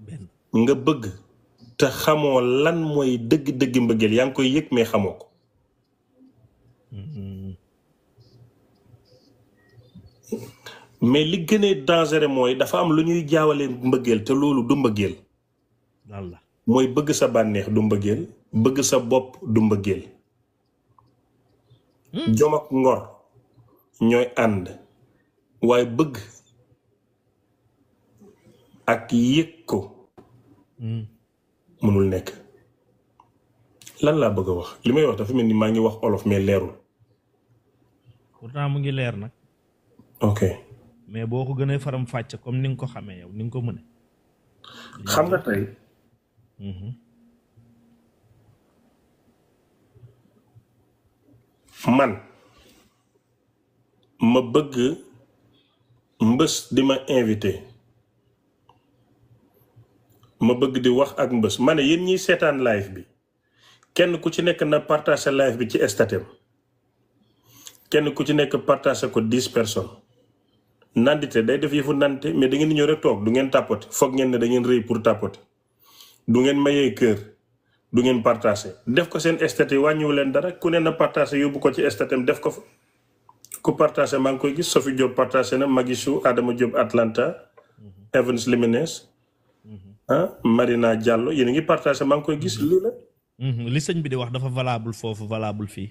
benn nga bëgg te xamoo lan mooy dëgg-dëgg mbëggeel yaa ngi koy yëg mais xamoo ko mais li gënee dangereux mooy dafa am lu ñuy jaawale mbëggeel te loolu du mbëggeel walla mooy bëgg sa bànneex du mbëggeel bëgg sa bopp du mbëggeel jom ak ngor ñooy ànd waaye bëgg ak yëg ko mënul nekk lan laa bëgg a wax li may wax dafa mel ni maa ngi wax olof mais leerul pourtant mu ngi leer nag ok mais boo ko gënee faram fàcce comme ni nga ko xamee yow ni nga ko mëne xam nga tey man ma bëgg mbës di ma invité ma bëgg di wax ak mbës ma ne yéen ñiy seetaan live bi kenn ku ci nekk na partager live bi ci statem kenn ku ci nekk partager ko 10 personnes nandite day def yëfu nante mais da ngeen ñëw rek toog du ngeen tapote foog ngeen ne da ngeen rëy pour tapote du ngeen mayee kër du ngeen partager def ko seen statut wàññiwu leen dara ku ne na partager yóbbu ko ci statem def ko fa ku partager maa ngi koy gis Sophie Diop partager na Magisu Adama Diop Atlanta Evans Limenez Marina Diallo yéen a ngi partager maa ngi koy gis lii la li sëñ bi di wax dafa valable foofu valable fii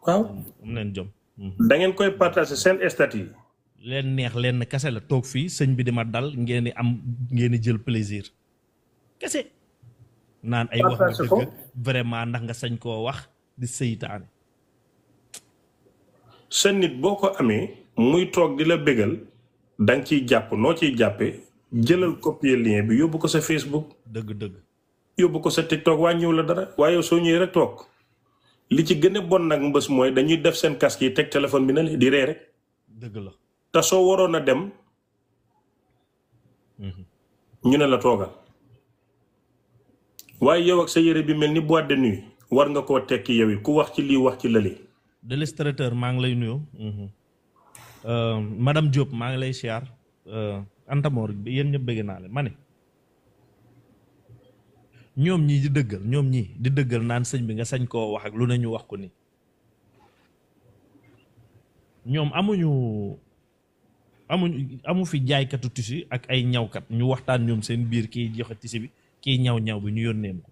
waaw am leen jom da ngeen koy partager seen statut leen neex leen kase la toog fii sëñ bi di ma dal ngeen di am ngeen di jël plaisir kese naan ay wax nga dëgg vraiment ndax nga sañ koo wax di seytaane sa nit boo ko amee muy toog di la bégal danga ciy jàpp noo ciy jàppee jëlal copier lien bi yóbbu ko sa Facebook dëgg yóbbu ko sa TikTok wàññiw la dara waaye soo ñëwee rek toog li ci gën a bon nag mbës mooy dañuy def seen casque yi teg téléphone bi na di ree rek dëgg la te soo waroon a dem ñu ne la toogal waaye yow ak sa yére bi mel ni boîte de nuit war nga koo tekki yow yi ku wax ci lii wax ci lële de l'illustrateur maa ngi lay nuyu madame Diop maa ngi lay siyaar Antamor yéen ñëpp bëgg naa leen ma ne ñoom ñii di dëggal naan sëñ bi nga sañ koo wax ak lu ne ñu wax ko ni ñoom amu fi jaaykatu tisi ak ay ñawkat ñu waxtaan ñoom seen biir kiy joxe tisi bi kiy ñaw bi ñu yónnee ko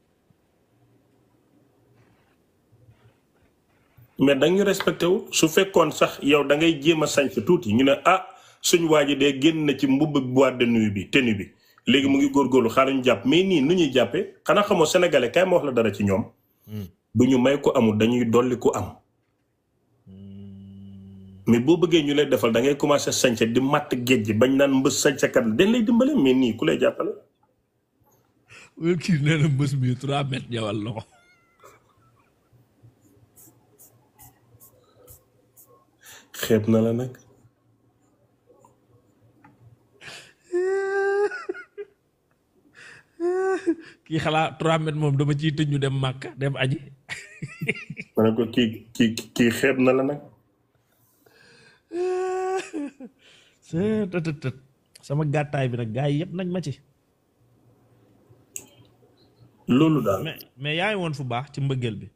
mais dañu respecté wu su fekkoon sax yow da ngay jéem a sañse tuuti ñu ne suñ waa ji dee génn na ci mbubb boîte de nuit bi tenue bi léegi mu ngi góorgóorlu xaaral ñu jàpp mais nii nu ñuy jàppee xanaa xamoo sénégalais kay ma wax la dara ci ñoom du ñu may ko amul dañuy dolli ko am mais boo bëggee ñu lay defal da ngay commencé sañse di matt géej gi bañ naan mbës sañsekat la dañ lay dimbale mais nii ku lay jàppale wér kii nee na mbës mi 3 mètres ñawal na ko xeeb na la nag kii xalaa 3 mètres moom dama ciy tëj ñu dem màkk dem aji ma ne ko kii xeeb na la nag tët sama gàttaay bi nag gaa yi yëpp nañ ma ci loolu daal mais yaa ngi woon fu baax ci mbëggeel bi